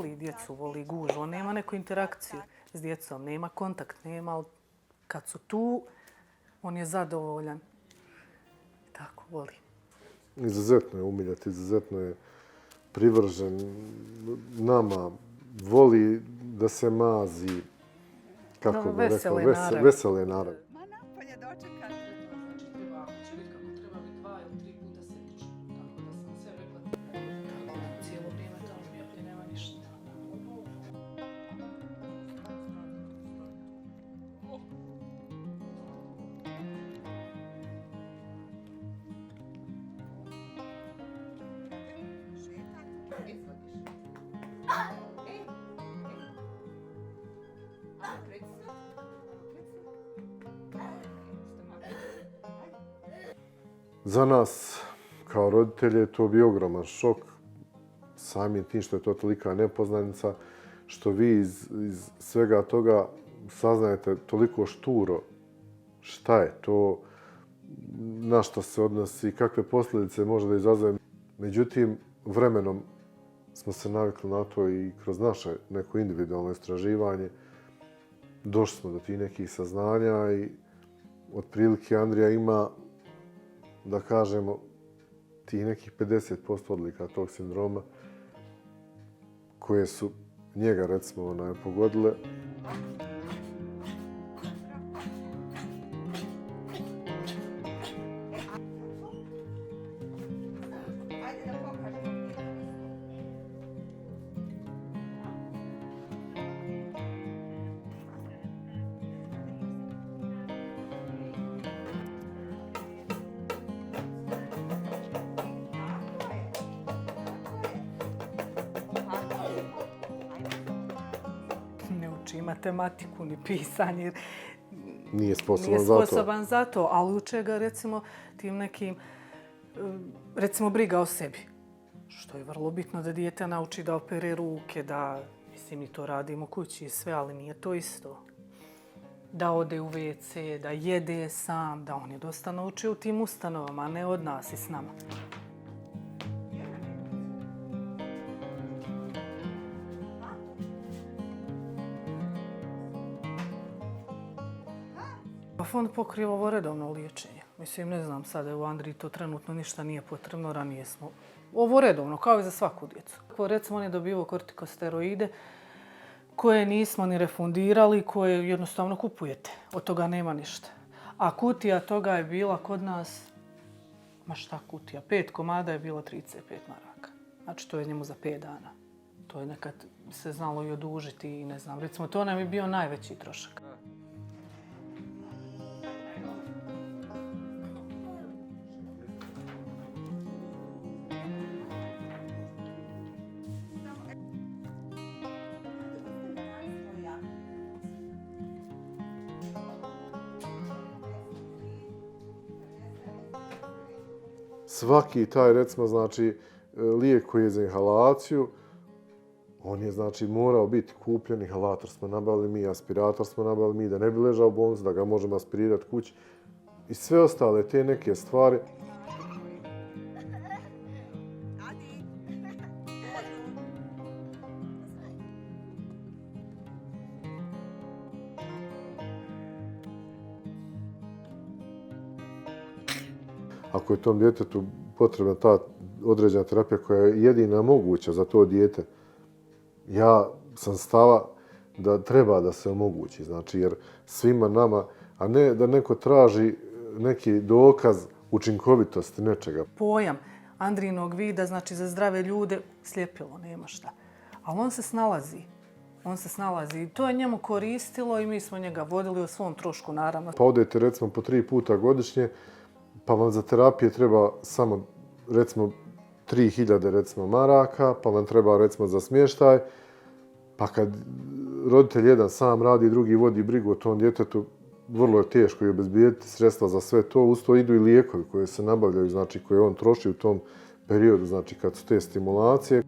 voli djecu, voli gužvu, on nema neku interakciju s djecom, nema kontakt, nema, ali kad su tu, on je zadovoljan. Tako voli. Izuzetno je umiljat, izuzetno je privržen nama, voli da se mazi, kako bi rekao, vesele naravi. Ma napolje dočekati. Znači treba, ako će biti kako treba biti 2 ili 3 puta sebično. Tako da sam sve rekla. Tako, cijelo vrijeme tamo mi ovdje nema ništa. Za nas, kao roditelje, to bi ogroman šok. Samim tim što je to tolika nepoznanica, što vi iz svega toga saznajete toliko šturo šta je to, na što se odnosi, kakve posljedice može da izazove. Međutim, vremenom smo se navikli na to i kroz naše neko individualno istraživanje došli smo do tih nekih saznanja i otprilike Andrija ima, da kažemo, tih nekih 50% odlika tog sindroma koje su njega, recimo, pogodile. Ne uči matematiku ni pisanje. Nije sposoban za to, ali uče ga recimo tim nekim, recimo briga o sebi. Što je vrlo bitno da dijete nauči da opere ruke, da, mislim, mi to radimo kući i sve, ali nije to isto. Da ode u WC, da jede sam, da on je dosta naučio u tim ustanovama, a ne od nas i s nama. Fond pokriva ovo redovno liječenje. Mislim, ne znam, sada u Andriji to trenutno ništa nije potrebno, ranije smo. Ovo redovno, kao i za svaku djecu. Recimo, on je dobivao kortikosteroide koje nismo ni refundirali, koje jednostavno kupujete. Od toga nema ništa. A kutija toga je bila kod nas, ma šta kutija, 5 komada je bilo 35 maraka. Znači, to je njemu za 5 dana. To je nekad se znalo i odužiti i ne znam. Recimo, to nam je bio najveći trošak. Svaki taj, recimo, znači, lijek koji je za inhalaciju, on je, znači, morao biti kupljen, inhalator smo nabavili mi, aspirator smo nabavili mi, da ne bi ležao u bolnici, da ga možemo aspirirati kući. I sve ostale te neke stvari. Ako je tom djetetu potrebna ta određena terapija koja je jedina moguća za to dijete, ja sam stava da treba da se omogući. Znači, jer svima nama, a ne da neko traži neki dokaz učinkovitosti nečega. Pojam Andrijinog vida, znači za zdrave ljude, sljepilo, nema šta. Ali on se snalazi. On se snalazi i to je njemu koristilo i mi smo njega vodili o svom trošku, naravno. Pa odete, recimo, po 3 puta godišnje, pa vam za terapije treba samo, recimo, 3000, recimo, maraka, pa vam treba, recimo, za smještaj. Pa kad roditelj jedan sam radi, drugi vodi brigu o tom djetetu, vrlo je teško i obezbijediti sredstva za sve to. Uz to idu i lijekovi koje se nabavljaju, znači koje on troši u tom periodu, znači kad su te stimulacije.